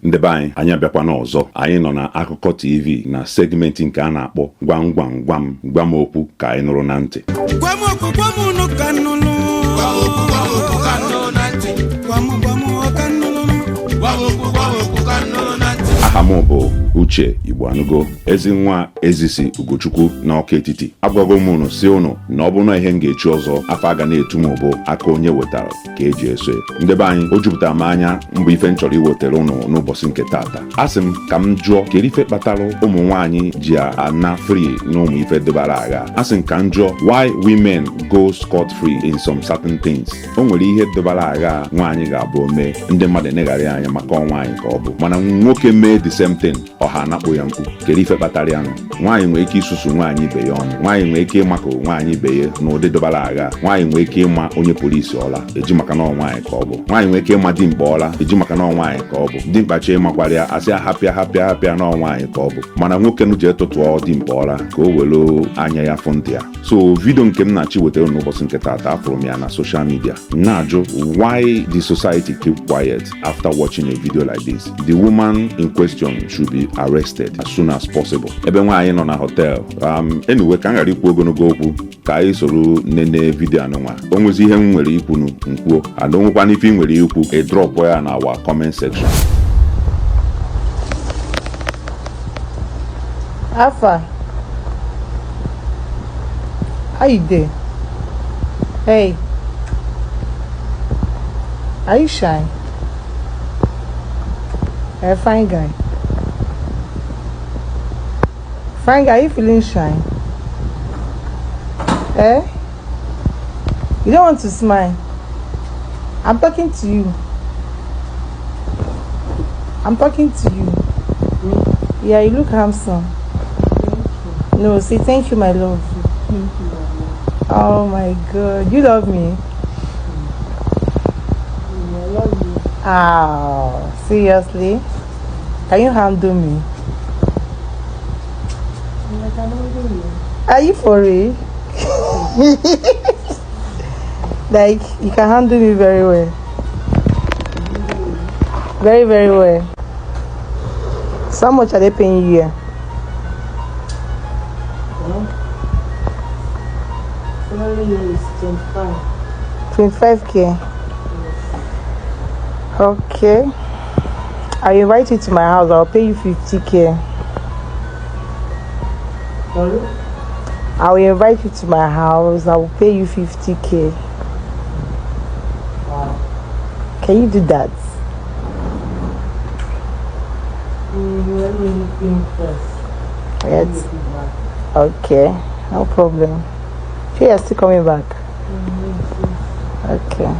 Ndị be anyị, anyị abịakwana ọzọ. Anyị nọ na Akụkọ TV na segment nke a na-akpọ Gwam Gwam Gwam. Gwa m okwu ka anyị nụrụ na ntị. Gwa m okwu, gwa m unu ka m nụlụ. Gwa m okwu, gwa m okwu ka m nụrụ na ntị. Gwa m, gwa m ọ ka m nụlụ. Gwa m okwu, gwa m okwu ka m nụrụ na ntị. Aha m bụ Uche Igbo Anugo, ezi nwa ezisi Ugochukwu n'Ọka Etiti. Agwago m unu si unu na ọ bụrụ na ihe m ga-echi ọzọ afọ aga na-etu m bụ aka onye wetara ka eji eso ya. Ndị be anyị, o jupụtara m anya mbụ ife m chọrọ iwetara unu n'ụbọchị nke taata. A sị m ka m jụọ, kedu ife kpatara ụmụ nwaanyị ji ana free na ụmụ ife debara agha? A sị m ka m jụọ, why women go scot free in some certain things? O nwere ihe debara agha nwaanyị ga-abụ mee, ndị mmadụ eneghara ya anya maka ọ nwaanyị ka ọ bụ, mana nwoke mee the same thing, ọha anakpụ ya mkpu. Kedu ife kpatara ya nụ? Nwaanyị nwere ike isusu nwaanyị ibe ya ọnụ, nwaanyị nwere ike ịmakụ nwaanyị ibe ya n'ụdị dọbara agha, nwaanyị nwere ike ịma onye polisi ọla eji maka na ọ nwaanyị ka ọ bụ, nwaanyị nwere ike ịma dimkpa ọla eji maka na ọ nwaanyị ka ọ bụ, dimkpa chọọ ịmakwara ya, asị ahapịa hapịa hapịa na ọ nwaanyị ka ọ bụ, mana nwoke nụ jee tụtụọ dimkpa ọla ka o were anya ya fụ ntị ya. So video nke m na-achọ iwetara n'ụbọchị nke taata, afụrụ m ya na social media, na-ajụ why the society keep quiet after watching a video like this. The woman in question should be arrested as soon as possible. Ebe nwaanyị nọ na hotel. Anyway, ka m ghara ikwu ogologo okwu, ka anyị soro nene video anụnwa. O nwezi ihe m nwere ikwunu nkwuo, and o nwekwana ife ị nwere ikwu, ị drop ya na our comment section. Alpha, how you dey? Hey, are you shy? Hey, fine guy. Fine guy, are you feeling shy? Eh? You don't want to smile? I'm talking to you. I'm talking to you. Yeah, you look handsome. No, say thank you, my love. Oh my God, you love me? I love you. Ah, seriously? Can you handle me? I can handle you. Are you for real? Like, you can handle me very well. Very, very well. So how much are they paying you here? Well, salary here is 25. 25K. Okay. I invite you to my house. I'll pay you 50K. Sorry? I will invite you to my house. I will pay you 50K. Wow. Can you do that? Let me think first. Yes. Let me think back. Okay. No problem. She is still coming back. Yes. Okay.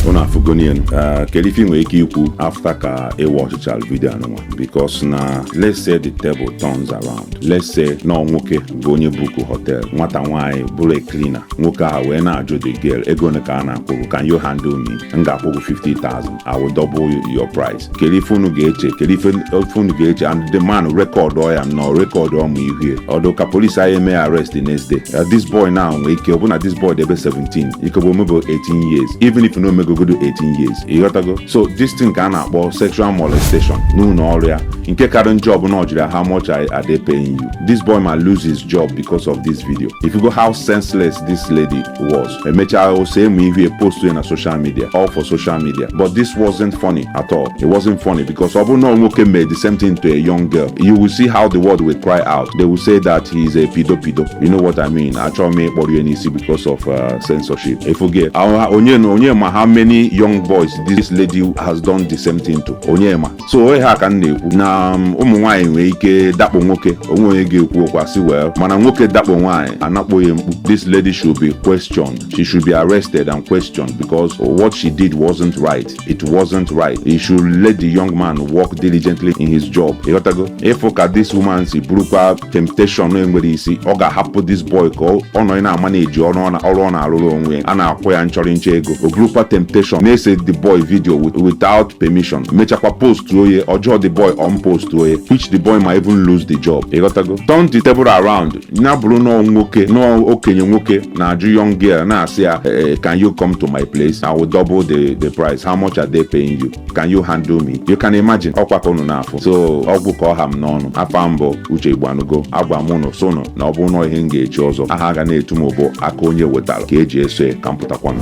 Unu afụgonien. Kedu ife ị nwere ike ikwu after ka ị watchịchara video anụnwa? Because na let's say the table turns around, let's say na nwoke bụ onye book hotel, nwata nwaanyị bụrụ a cleaner, nwoke ahụ wee na-ajụ the girl ego ole ka a na-akwụ, can you handle me? M ga-akwụ gị 50,000, I will double your price. Kedu ife unu ga-eche? Kedu ife unu ga-eche? And the man record ya nọ record ọmụ ihie ọdụ ka police anyị eme arrest the next day. This boy now nwee ike ọbụna this boy dị ebe 17, ike bụ omebo 18 years, even if na omegogodo 18 years, ịghọtago? So this thing ka a na-akpọ sexual molestation n'ụlọ ọrụ ya. Nke karị njọ bụ na ọ jụrụ ya, how much are they paying you? This boy might lose his job because of this video. If you go how senseless this lady was, emechaa ose emu ihe post ya na social media, all for social media. But this wasn't funny at all. It wasn't funny because ọ bụrụ na nwoke made the same thing to a young girl, you will see how the world will cry out. They will say that he is a pedo pedo. You know what I mean? Achọrọ m ịkpọrọ ya n'isi because of censorship. Efuge onye na onye ma how many young boys this lady has done the same thing to, onye ma. So onye ha ka m na-ekwu na ụmụ nwaanyị nwere ike dakpo nwoke, onwe onye ga-ekwu okwu asị well, mana nwoke dakpo nwaanyị, anakpo ya mkpu. This lady should be questioned. She should be arrested and questioned because what she did wasn't right. It wasn't right. He should let the young man work diligently in his job. Ịghọtago? Ịfụ ka this woman si burukwa temptation enwere isi, ọ ga-ahapụ this boy ka ọ nọ na-ama na-eji ọrụ ọ na-arụrụ onwe ya, a na-akwụ ya nchọrọ nche ego, o burukwa temptation. permission, na-ese the boy video without permission, mechakwa post oye ọjọọ, the boy on post oye, which the boy might even lose the job. Ịghọtago? Turn the table around, ya bụrụ nọọ nwoke, nọọ okenye nwoke na-ajụ young girl na-asị ya, "Can you come to my place? I will double the price. How much are they paying you? Can you handle me?" You can imagine. Ọkwa ka unu na-afụ. So ọgwụ ka ọ ha m n'ọnụ. Afa mbụ Uche Igbanugo agwa m ụnụ sụnụ na ọ bụrụ na ihe m ga-echi ọzọ aha ga na-etu m bụ aka onye wetara ka eji eso ya ka m pụtakwa.